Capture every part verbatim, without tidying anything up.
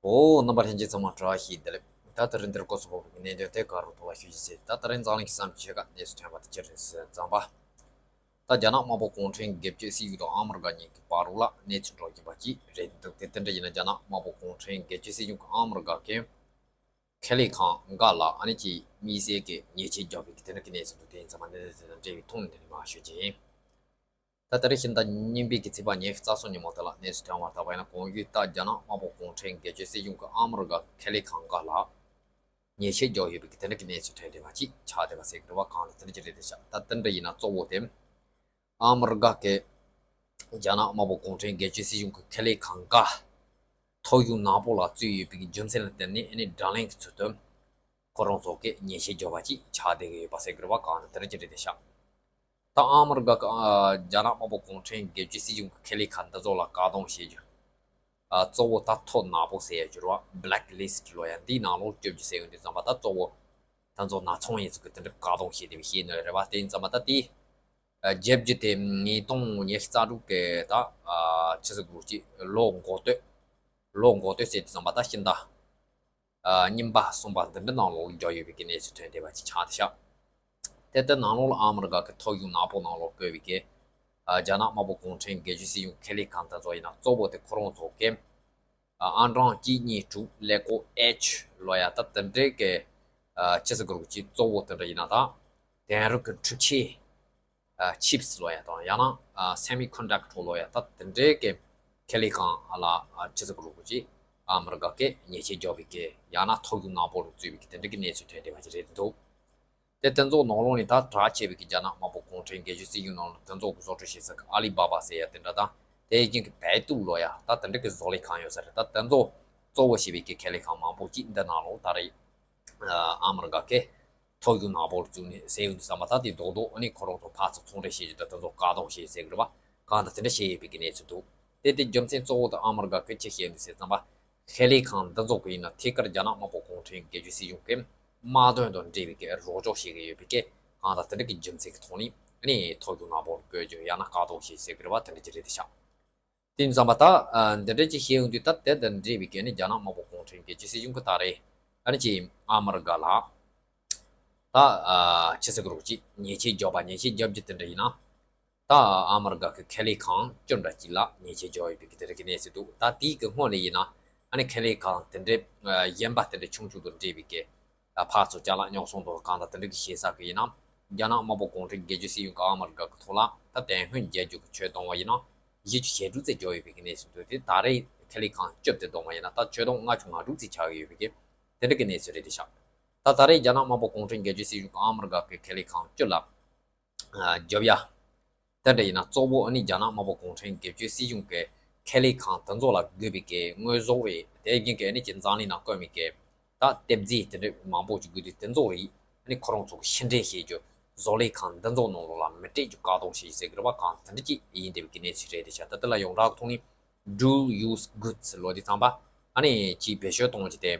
འོ། རྣམ་པ་ལྷན་རྒྱས་ཚང་མ་བཀྲ་ཤིས་བདེ་ལེགས། ད་ལྟ་རིང་འདིར་སྐོར་སུ་ཕོག་པའི་གནད་དོན་དེ་ག་རུ་ཐོག་ལ་ཞུ་རྒྱུ་ཟེར། ད་ལྟ་རིང་འཛམ་གླིང་གི་ས་མཚམས་ཆེ་ཁག་གནས་སུ་ཐོན་པ་དེ་ཅི་རེད་ཟེར་ཙམ་པ། ད་རྒྱ་ནག་དམར་པོ་གུང་ཁྲན་སྒེར་གཅོད་སྲིད་གཞུང་དང་ཨ་མི་རི་ཀ་གཉིས་ཀྱི་བར་ལ་གནས་ཚུལ་འགྲོ་བཞིན་པ་ཅིག་རེད་འདུག་དེ་དེ་འདྲ་ཡིན་ན་རྒྱ་ནག་དམར་པོ་གུང་ཁྲན་སྒེར་གཅོད་སྲིད་གཞུང་གི་ཨ་མི་རི་ཀ་གི་ཁེ་ལས་ཁང་འགའ་ལ་ཨ་ནི་ཅིག་དམིགས་བསལ་གྱི་ཉེས་ཆད་བརྒྱབ་པའི་དེ་འདྲ་གི་གནས་ཚུལ་འདུག་དེ་ཡིན་ཙང་མ་གནད་དོན་དེ་དང་འབྲེལ་བའི་ཐོག་ནས་འདི་ནས་མར་ཞུ་རྒྱུ་ཡིན། ད་ད་རེས་ཕྱི་ཟླ་གཉིས་པའི་གི་ཚེས་པ་ཉི་ཤུ་རྩ་གསུམ་ཉིན་མོ་དེ་ལ་གནས་ཚུལ་ཐོན་བར་ད་བར་ཡིན་ན། གོང་ཞུས་ལྟར་རྒྱ་ནག་དམར་པོ་གུང་ཁྲན་སྒེར་གཅོད་སྲིད་གཞུང་གི་ཨ་མི་རི་ཀ་ཁེ་ལས་ཁང་འགའ་ལ་ཉེས་ཆད་བརྒྱབ་ཡོད་པའི་གི་དེ་འདྲ་གི་གནས་ཚུལ་ཐོན་བསྡད་པ་ཅིག་ཆགས་བསྡད་པ་ཟེར་གི་རེད་བ། གང་ལ་དེ་འདྲ་ཅིག་རེད་དེ་ཤག་ད་དེ་འདྲ་ཡིན་ན་གཙོ་བོ་དེ་ཨ་མི་རི་ཀ་གི་རྒྱ་ནག་དམར་པོ་གུང་ཁྲན་སྒེར་གཅོད་སྲིད་གཞུང་གི་ཁེ་ལས་ཁང་འགའ་ཐོ་ཡིག་ནག་པོ་ལ་བཙུགས་ཡོད་པའི་གི་རྒྱུ་མཚན་ལ་བརྟེན་ནས་ཨ་ནི་བགྲོ་གླེང་གི་ཚུལ་དུ་ཁོ་རང་ཚོ་གི་ཉེས་ཆད་བརྒྱབ་པ་ཅིག་ཆགས་བསྡད་ཀྱི་ཡོད་པ་ཟེར་གི་རེད་བ། གང་ལ་དེ་འདྲ་ཅིག་རེད་དེ་ཤག་ད་ཨ་མི་རི་ཀ་གི་ཨ་རྒྱ་ནག་དམར་པོ་གུང་ཁྲན་སྒེར་གཅོད་སྲིད་གཞུང་གི་ཁེ་ལས་ཁང་འདི་ཚོ་ལ་བཀག་སྡོམ་བྱེད་རྒྱུ། ཨ་གཙོ་བོ་ད་ཐོ་ནག་པོ་ཟེར་ཡ་རྒྱུ་རེད་བ། Black List ལོ་ཡ་འདིའི་ནང་ལོགས་བཅུག་རྒྱུ་ཟེར་ཡོང་དུས་ཙམ་པ་ད་གཙོ་བོ་ད་ཚོ་ནག་ཚོང་ཡིན་ཚུལ་གྱི་དེ་འདྲ་བཀག་སྡོམ་བྱས་ཏེ་བཤད་ནི་རེད་བ། དེ་ཡིན་ཙམ་པ་ད་དེ་ཨ་བརྒྱབ་རྒྱུ་དེ་ཉིས་སྟོང་ཉི་ཤུ་རྩ་དྲུག་གི་ད་ཨ་ཆི་ཟེར་དགོས་ཀྱི་ལོ་འགོ་སྟོད། ལོ་འགོ་སྟོད་ཟེར་དུས་ཙམ་པ་ད་ཕྱི་ཟླ་ཨ་གཉིས་པ་གསུམ་པ་འདི་འདྲ་ནང་ལོགས་བརྒྱབ་ཡོད་པའི་གི་གནས་ཚུལ་ཐོན་བསྡད་པ་ཅིག་ཆགས་བསྡད་ཤག་དེ་ལྟར་ནང་ལོགས་ལ་ཨ་མི་རི་ཀ་གི་ཐོ་ཡིག་ནག་པོ་ནང་ལོགས་བཀོད་པའི་གི་ཨ་རྒྱ་ནག་དམར་པོ་གུང་ཁྲན་སྒེར་གཅོད་སྲིད་གཞུང་ཁེ་ལས་ཁང་དེ་ཚོ་ཡིན་ན་གཙོ་བོ་དེ་ཁོ་རང་ཚོ་གི་ཨ་ཨང་གྲངས་གཅིག་གཉིས་དྲུག་ཀླད་ཀོར་H་ལོ་ཡ་ད་དེ་འདྲའི་གི་ཨ་ཆི་ཟེར་དགོས་རེད་གི་གཙོ་བོ་དེ་འདྲ་ཡིན་ན་ད་དེང་རབས་ཀྱི་འཕྲུལ་ཆས། ཨ་chips་ལོ་ཡ་དང་ཡང་ན་ཨ་semiconductor་ལོ་ཡ་ད་དེ་འདྲའི་གི་ཁེ་ལས་ཁང་ལ་ཨ་ཆི་ཟེར་དགོས་རེད་གི་ཨ་མི་རི་ཀ་གི་ཉེས་ཆད་བརྒྱབ་པའི་གི་ཡང་ན་ཐོ་ཡིག་ནག་པོ་ལ་བཙུགས་པའི་གི་དེ་འདྲའི་གི་གནས་ཚུལ་ཐོན་བསྡད་པ་ཅིག་རེད་འདུག་དེ་དེ་ཚོ་ནང་ལོགས་ནས་ད་གྲགས་ཆེ་བའི་གི་རྒྱ་ནག་དམར་པོ་གུང་ཁྲན་སྒེར་གཅོད་སྲིད་གཞུང་ནང་ལ་དེ་ཚོ་གི་བཟོ་སྐྲུན་བྱེད་ས་གི་ཨ་ལི་བྷ་བྷ་ཟེར་ཡ་དེ་འདྲ་དང་དེ་བཞིན་གི་བེ་ཏུ་ལོ་ཡ་ད་དེ་འདྲ་གི་བཟོ་ལས་ཁང་ཡོད་ས་རེད། ད་དེ་ཚོ་གཙོ་བོ་བྱས་པའི་གི་ཁེ་ལས་ཁང་མང་པོ་ཅིག་འདི་ནང་ལོགས་ད་རེས་ཨ་མི་རི་ཀ་གི་ཐོ་ཡིག་ནག་པོ་ལ་བཙུགས་ནས་ཟེར་ཡོང་དུས་ཙམ་པ་ད་དེ་རྡོག་རྡོག་ཨ་ནི་ཁོ་རང་ཚོ་ཕར་ཚུར་ཚོང་འབྲེལ་བྱེད་རྒྱུ་དང་དེ་ཚོ་བཀག་སྡོམ་བྱེད་ཟེར་གི་རེད་བ། གང་ལྟར་དེ་འདྲ་བྱས་ཡོད་པའི་གི་གནས་ཚུལ་འདུག་དེ་དེ་རྒྱུ་མཚན་གཙོ་བོ་དེ་ཨ་མི་རི་ཀ་གི་ཅི་བཤད་འདུག་ཟེར་ཙམ་པ། ཁེ་ལས་ཁང་འདི་ཚོ་གི་ཡིན་ན་ཐད་ཀར་རྒྱ་ནག་དམར་པོ་གུང་ཁྲན་སྒེར་གཅོད་སྲིད་གཞུང་གི་དམག་དོན་དང་འབྲེལ་བའི་གི་རོགས་སྐྱོར་བྱེད་ཀྱི་ཡོད་པའི་གི་གང་ལྟར་དེ་འདྲ་གི་རྒྱུ་མཚན་གི་ཐོག་ནས་ཨ་ནི་ཐོ་ཡིག་ནག་པོ་ལ་བཀོད་རྒྱུ་ཡང་ན་བཀག་སྡོམ་བྱེད་ཟེར་གི་རེད་བ། དེ་འདྲ་ཅིག་རེད་དེ་ཤག་དེ་ཙམ་པ་ད་ཨ་འདི་འདྲ་ཅིག་བཤད་ཡོང་དུས་ད་དེ་དང་འབྲེལ་བའི་གི་ནི་རྒྱ་ནག་དམར་པོ་གུང་ཁྲན་སྒེར་གཅོད་སྲིད་གཞུང་གི་ད་རེས་ཨ་ནི་ཅིག་ཨ་མི་རི་ཀ་ལ་ད་ཨ་ཆི་ཟེར་དགོས་རེད་གི་ཉེས་ཆད་བརྒྱབ་པ། ཉེས་ཆད་བརྒྱབ་རྒྱུ་དེ་འདྲ་ཡིན་ན་ད་ཨ་མི་རི་ཀ་གི་ཁེ་ལས་ཁང་བཅུ་འདྲ་གཅིག་ལ་ཉེས་ཆད་བརྒྱབ་ཡོད་པའི་གི་དེ་འདྲ་གི་གནས་ཚུལ་འདུག་ད་དེའི་གི་སྔོན་ལ་ཡིན་ན་ཨ་ནི་ཁེ་ལས་ཁང་དེ་འདྲའི་ཨ་གཞན་པ་དེ་འདྲ་ཆུང་ཆུང་དང་འབྲེལ་བའི་གི་ཕར་ཚུར་ཅ་ལག་ཉོ་ཚོང་དང་གང་དང་དེ་འདྲ་གི་བྱེད་ས་གི་ཡིན་ན། རྒྱ་ནག་དམར་པོ་གུང་ཁྲན་སྒེར་གཅོད་སྲིད་གཞུང་གི་ཨ་མི་རི་ཀ་གི་ཐོག་ལ་ད་དེ་སྔོན་རྒྱལ་རྒྱུ་གི་ཆོད་གཏོང་བ་ཡིན་ན་བཞི་བཅུ་ཞེ་དྲུག་ཙམ་བརྒྱབ་ཡོད་པའི་གི་གནས་ཚུལ་འདུག་དེ་ད་རེས་ཁེ་ལས་ཁང་བཅུ་དེ་བསྡོམས་པ་ཡིན་ན་ད་ཆོད་གཏོང་ལྔ་བཅུ་ང་དྲུག་ཙམ་ཆགས་ཀྱི་ཡོད་པའི་གི་དེ་འདྲ་གི་གནས་ཚུལ་རེད་དེ་ཤག་ད་ད་རེས་རྒྱ་ནག་དམར་པོ་གུང་ཁྲན་སྒེར་གཅོད་སྲིད་གཞུང་གི་ཨ་མི་རི་ཀ་གི་ཁེ་ལས་ཁང་བཅུ་ལ་ཨ་རྒྱབ་ཡ། དེ་འདྲ་ཡིན་ན་གཙོ་བོ་ཨ་ནི་རྒྱ་ནག་དམར་པོ་གུང་ཁྲན་སྒེར་གཅོད་སྲིད་གཞུང་གི་ཁེ་ལས་ཁང་དེ་ཚོ་ལ་དགོས་པའི་གི་དངོས་ཟོག་རེད། དེ་བཞིན་གི་ཨ་ནི་ཅིག་འཛམ་གླིང་ནང་དཀོན་པའི་གི་ད་ལྟེབ་རྫས་དེ་འདྲ་མང་པོ་ཅིག་དགོས་དུས་དེ་ཚོ་རེད། ཨ་ནི་ཁོ་རང་ཚོ་གི་ཕྱི་འབྲེལ་བྱེད་རྒྱུ་བཟོ་ལས་ཁང་འདི་ཚོ་ནང་ལོགས་ལ་མི་སྤྲད་རྒྱུ་བཀག་སྡོམ་བྱེད་ཟེར་གི་རེད་བ། གང་དེ་འདྲ་ཅིག་ཡིན་བསྡད་པའི་གི་གནས་ཚུལ་རེད་དེ་ཤག་ད་ལྟ་ལ་ཡོངས་གྲགས་ཐོག་ནས་dual use goods་ལོ་དེ་ཚང་པ་ཨ་ནི་ཅིག་བེད་སྤྱོད་གཏོང་རྒྱུ་དེ།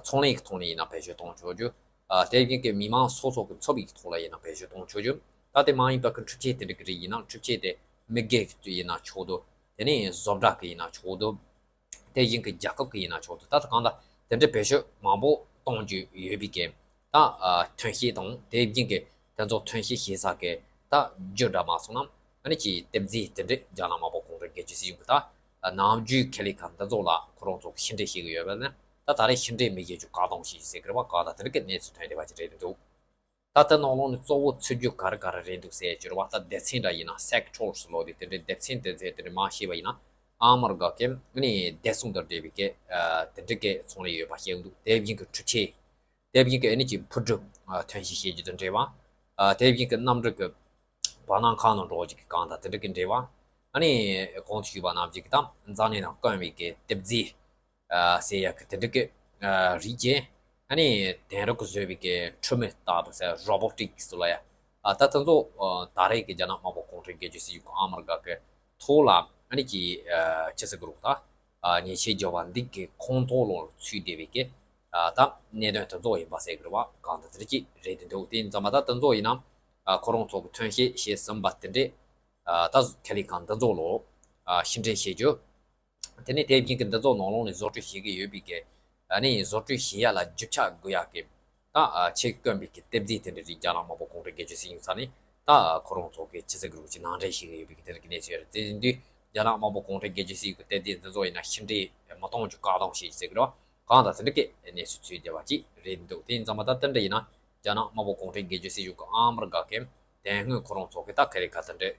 ཚོང་ལས་ཀྱི་ཐོག་ནས་ཡིན་ན་བེད་སྤྱོད་གཏོང་ཆོག་རྒྱུ། ཨ་དེ་བཞིན་གྱི་མི་མང་སོ་སོ་གི་འཚོ་བའི་ཐོག་ལ་ཡིན་ན་བེད་སྤྱོད་གཏོང་ཆོག་རྒྱུ། ད་དེ་མ་ཡིན་པ་གི་འཕྲུལ་ཆས་དེ་འདྲ་གི་རིགས་ཡིན་ན་འཕྲུལ་ཆས་དེ་མི་སྒེར་གྱི་ཡིན་ན་ཆོག་འདུག་དེ་ནས་བཟོ་གྲྭ་གི་ཡིན་ན་ཆོག་འདུག་དེ་བཞིན་གྱི་རྒྱལ་ཁབ་ཀྱི་ཡིན་ན་ཆོག་འདུག་ད་ལྟ་གང་ལྟར་དེ་འདྲ་བེད་སྤྱོད་མང་པོ་གཏོང་རྒྱུ་ཡོད་པའི་གི་ད་ཨ་ཐོན་སྐྱེད་དང་དེ་བཞིན་གྱི་དེ་ཚོ་ཐོན་སྐྱེད་བྱེད་ས་གི་ད་རྒྱུ་འདྲ་མ་སོང་ན་ཨ་ནི་ཅིག་ལྟེབ་རྫས་དེ་འདྲ་རྒྱ་ནག་དམར་པོ་གུང་ཁྲན་སྒེར་གཅོད་སྲིད་གཞུང་གི་ད་ནམ་རྒྱུན་ཁེ་ལས་ཁང་འདི་ཚོ་ལ་ཁོ་རང་ཚོ་ཕྱི་འབྲེལ་བྱེད་ཀྱི་ཡོད་པ་ནི་ད་ད་རེས་ཕྱི་འབྲེལ་མི་བྱེད་རྒྱུ་བཀག་སྡོམ་བྱེད་ཟེར་གི་རེད་བ། གང་ལྟར་དེ་འདྲ་གི་གནས་ཚུལ་ཐོན་བསྡད་པ་ཅིག་རེད་འདུག་ད་ལྟ་ནང་ལོགས་ནས་གཙོ་བོ་ཚུད་རྒྱུ་ག་རེ་ག་རེ་རེད་འདུག་ཟེར་གྱི་རེད་བ། ད་སྡེ་ཚན་འདྲ་ཡིན་ན་sectors་ལོ་དེ་དེ་འདྲའི་སྡེ་ཚན་དེ་ཚོ་དེ་འདྲ་མར་བཤད་པ་ཡིན་ན་ཨ་མི་རི་ཀ་གི་ནི་བདེ་སྲུང་དང་འབྲེལ་བའི་གི་ཨ་དེ་འདྲ་གི་ཚོང་ལས་ཡོད་པ་བཤད་འདུག་དེ་བཞིན་གྱི་འཕྲུལ་ཆས། དེ་བཞིན་གྱི་ཨ་ནི་ཅིག་འཕུར་གྲུ་ཨ་ཐོན་སྐྱེད་བྱེད་རྒྱུ་དང་འབྲེལ་བ། ཨ་དེ་བཞིན་གྱི་གནམ་གྲུ་གི་བར་སྣང་ཁང་ནང་འགྲོ་རྒྱུ་གི་གང་དང་དེ་འདྲ་གི་འབྲེལ་བ། ཨ་ནི་གོང་དུ་ཞུས་པ་ནང་བཞིན་གྱི་ད་འཛམ་གླིང་ནང་དཀོན་པའི་གི་ལྟེབ་རྫས་ཨ་ཟེར་ཡ་གི་དེ་འདྲ་གི་ཨ་རིགས་ཅན། ཨ་ནི་དེང་རབས་ཀྱི་བཟོས་པའི་གི་ཁྲོ་མོ་ལྟ་བུ་ཟེར་robotics་ལ་ཡ། ཨ་ད་དེ་ཚོ་ཨ་ད་རེས་ཀྱི་རྒྱ་ནག་དམར་པོ་གུང་ཁྲན་སྒེར་གཅོད་སྲིད་གཞུང་གི་ཨ་མི་རི་ཀ་གི་ཐོག་ལ་ཨ་ནི་ཅིག་ཨ་ཅི་ཟེར་དགོས་རེད་ད། ཨ་ཉེས་ཆད་བརྒྱབ་པ་འདི་གི་ཁོངས་གཏོགས་ལོགས་ཚུད་བསྡད་པའི་གི་ཨ་ད་གནད་དོན་དེ་ཚོ་ཡིན་པ་ཟེར་གི་རེད་བ། གང་ལྟར་དེ་ཅིག་རེད་དེ་འདུག་དེ་ཡིན་ཙང་མ་ད་དེ་ཚོ་ཡིན་ན་ཨ་ཁོ་རང་ཚོ་གི་ཐོན་སྐྱེད་བྱས་ཟིན་པ་དེ་འདྲས་ཨ་ད་ཁེ་ལས་ཁང་འདི་ཚོ་ལོགས་ཨ་ཕྱི་འབྲེལ་བྱེད་རྒྱུ། དེ་ནས་དེ་བཞིན་གྱི་འདི་ཚོ་ནང་ལོགས་ནས་བཟོ་སྐྲུན་བྱེད་ཀྱི་ཡོད་པའི་གི། ཨ་ནི་བཟོ་སྐྲུན་བྱེད་ཡ་ལ་རྒྱུ་ཆ་དགོས་ཡ་གི། ད་ཨ་ཆེད་དཀོན་པའི་གི་གཏེར་རྫས་དེ་འདྲ་རིགས་རྒྱ་ནག་དམར་པོ་གུང་ཁྲན་སྒེར་གཅོད་སྲིད་གཞུང་ས་ནས་ད་ཁོ་རང་ཚོ་གི་ཆི་ཟེར་གི་རུ་ཅིག་ནང་འདྲེན་བྱེད་ཀྱི་ཡོད་པའི་གི་དེ་འདྲ་གི་གནས་ཚུལ་ཡོད་རེད། དེ་བཞིན་དུ་རྒྱ་ནག་དམར་པོ་གུང་ཁྲན་སྒེར་གཅོད་སྲིད་གཞུང་གི་གཏེར་རྫས་འདི་ཚོ་ཡིན་ན་ཕྱི་འདྲེན་མི་གཏོང་རྒྱུ་བཀག་སྡོམ་བྱེད་ཀྱི་ཟེར་གི་རེད། གང་ལྟར་དེ་འདྲ་གི་གནས་ཚུལ་ཚུད་བསྡད་པ་ཅིག་རེད་འདུག་དེ་ཡིན་ཙང་མ་ད་དེ་འདྲ་ཡིན་ན་རྒྱ་ནག་དམར་པོ་གུང་ཁྲན་སྒེར་གཅོད་སྲིད་གཞུང་གི་ཨ་མི་རི་ཀ་གི་དེ་སྔོན་ཁོ་རང་ཚོ་གི་ད་ཁ་རི་ཁ་དེ་འདྲ་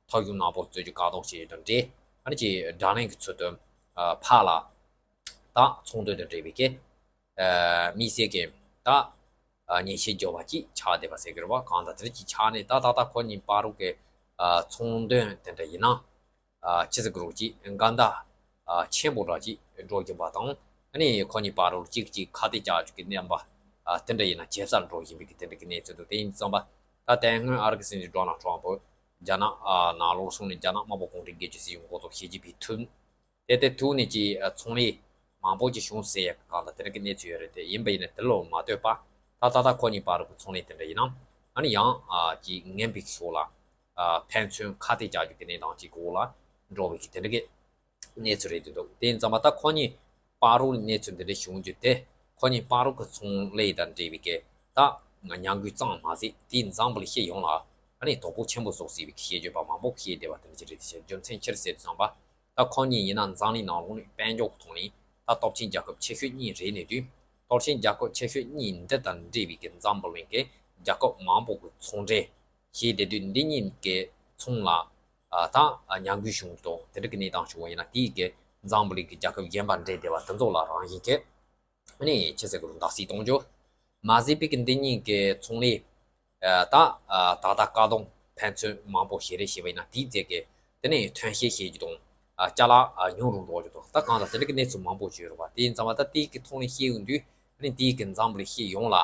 ཐོ་ཡུ་ནག་པོ་རྩོད་རྒྱུ་བཀག་སྡོམ་བྱེད་རྒྱུ་དང་འབྲེལ། ཨ་ནི་ཅིག་དགྲ་ལན་གྱི་ཚུལ་དུ་ཕར་ལ་ད་ཚོང་དོན་དང་འབྲེལ་བའི་གི་དམིགས་བསལ་གྱི་ད་ཉེས་ཆད་འཇོག་པ་ཅིག་ཆགས་བསྡད་པ་ཟེར་གི་རེད་བ། གང་ལྟར་དེ་ཅིག་ཆགས་ནས་ད་ད་ལྟ་ཁོ་གཉིས་བར་དུ་གི་ཚོང་དོན་དེ་འདྲ་ཡིན་ན་ཆི་ཟེར་གི་རུ་ཅིག་འགལ་ཟླ་ཆེན་པོ་འདྲ་ཅིག་འགྲོ་བཞིན་པ་དང་། ཨ་ནི་ཁོ་གཉིས་བར་དུ་གཅིག་གཅིག་ཁ་གཏད་བཅག་རྒྱུ་གི་རྣམ་པ་དེ་འདྲ་ཡིན་ན་ཇེ་ཟབ་འགྲོ་བཞིན་པའི་གི་དེ་འདྲ་གི་གནས་ཚུལ་འདུག་དེ་ཡིན་ཙང་པ་ད་དེ་སྔོན་ཨ་རི་གི་སྲིད་འཛིན་ཌོ་ནལ་ཊམ་པོ་རྒྱ་ནག་ནང་ལོགས་སོང་ནས་རྒྱ་ནག་དམར་པོ་གུང་ཁྲན་སྒེར་གཅོད་སྲིད་གཞུང་འགོ་ཚུགས་བྱས་རྗེས་པའི་ཐུན། དེ་ལྟར་ཐུག་ནས་ཀྱི་ཚོང་ལས་མང་པོ་ཅིག་བྱུང་ཟེར་ཡག་གང་ལ་དེ་འདྲ་གི་གནས་ཚུལ་ཡོད་རེད། དེ་ཡིན་པ་ཡིན་ན་དེ་ལོ་མ་ལྟོས་པ་ད་ད་ལྟ་ཁོ་གཉིས་བར་གྱི་ཚོང་ལས་དེ་འདྲ་ཡིན་ན་ཨ་ནི་ཡང་ཀྱི་ངན་པའི་ཕྱོགས་ལ་ཕན་ཚུན་ཁ་གཏད་བཅག་རྒྱུ་གི་གནས་སྟངས་ཅིག་གི་འོག་ལ་འགྲོ་བའི་གི་དེ་འདྲ་གི་གནས་ཚུལ་རེད་འདུག་དེ་ཡིན་ཙང་མ་ད་ཁོ་གཉིས་བར་གྱི་གནས་ཚུལ་འདི་འདྲ་བྱུང་རྒྱུ་དེ་ཁོ་གཉིས་བར་གྱི་ཚོང་ལས་དང་འབྲེལ་བའི་གི་ད་ཉམས་རྒུད་ཙམ་མ་ཟད་དེའི་འཛམ་བུ་གླིང་སྤྱི་ཡོངས་ལ་ཨ་ནི་དོ་ཕོག་ཆེན་པོ་བཟོ་སྲིད་པའི་གི་བཤད་རྒྱུ་པ་མང་པོ་བཤད་བསྡད་པ་དེ་འདྲ་ཅིག་རེད། དེ་བྱས་རྒྱུ་མཚན་ཅི་རེད་ཟེར་དུས་ཙམ་པ། ད་ཁོ་གཉིས་ཡིན་ན་འཛམ་གླིང་ནང་ལོགས་ནས་དཔལ་འབྱོར་གྱི་ཐོག་ནས་ད་སྟོབས་ཆེན་རྒྱལ་ཁབ་ཆེ་ཤོས་གཉིས་རེད་ནས་དུས། སྟོབས་ཆེན་རྒྱལ་ཁབ་ཆེ་ཤོས་གཉིས་འདི་དང་འབྲེལ་བའི་གི་འཛམ་བུ་གླིང་གི་རྒྱལ་ཁབ་མང་པོ་གི་ཚོང་འབྲེལ་བྱས་བསྡད་དུས། འདི་གཉིས་ཀྱི་ཚོང་ལ་ད་ཉམས་རྒུད་བྱུང་དང་དེ་འདྲ་གི་གནས་སྟངས་བྱུང་བ་ཡིན་ན། དེའི་གི་འཛམ་བུ་གླིང་གི་རྒྱལ་ཁབ་གཞན་པ་འབྲེལ་བསྡད་པ་དེ་ཚོ་ལ་རང་བཞིན་གྱི་ནས་ཆེ་ཟེར་གི་རུ་བརྡབ་གསིག་གཏོང་རྒྱུ། མ་ཟད་པའི་གི་འདི་གཉིས་ཀྱི་ཚོང་ལས་ད་ད་ལྟ་བཀག་སྡོམ་ཕན་ཚུན་མང་པོ་བྱེད་རེས་བྱས་པ་ཡིན་ན། དེའི་རྗེས་ཀྱི་དེ་ནས་ཐོན་སྐྱེད་བྱེད་རྒྱུ་དང་ཅ་ལག་ཉུང་རུ་འགྲོ་རྒྱུ་དང་ད་གང་ལྟར་དེ་འདྲ་གི་གནས་ཚུལ་མང་པོ་བྱུང་ཡོད་རེད་བ། དེ་ཡིན་ཙང་མ་ད་དེའི་གི་ཐོག་ནས་བཤད་ཡོང་དུས་ཨ་ནི་དེའི་གི་འཛམ་བུ་གླིང་སྤྱི་ཡོངས་ལ་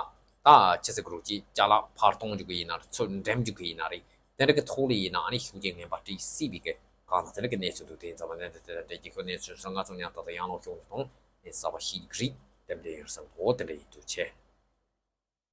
ད་ཆེ་ཟེར་གི་རུ་ཅིག་ཅ་ལག་འཕར་གཏོང་རྒྱུ་གི་ཡིན་ན་རེད། ཚུར་འགྲེམས་རྒྱུ་གི་ཡིན་ན་རེད། དེ་འདྲ་གི་ཐོག་ལ་ཡིན་ན་ཨ་ནི་ཤུགས་རྐྱེན་ངན་པ་སྤྲད་སྲིད་པའི་གི་གང་ལྟར་དེ་འདྲ་གི་གནས་ཚུལ་འདུག་དེ་ཡིན་ཙང་མ་ནས་དེ་དེ་འདྲ་གི་ཁོ་གནས་ཚུལ་སོང་ང་ཚོ་ཉམས་ཐག་ཏུ་ཡང་ལོག་ཤོག་འདུག་དང་ནས་གསར་པ་ཤིག་རིག་དེ་འདྲ་ཡོད་བསམ་གོ་དེ་འདྲ་ཡིན་དུས་ཆེ།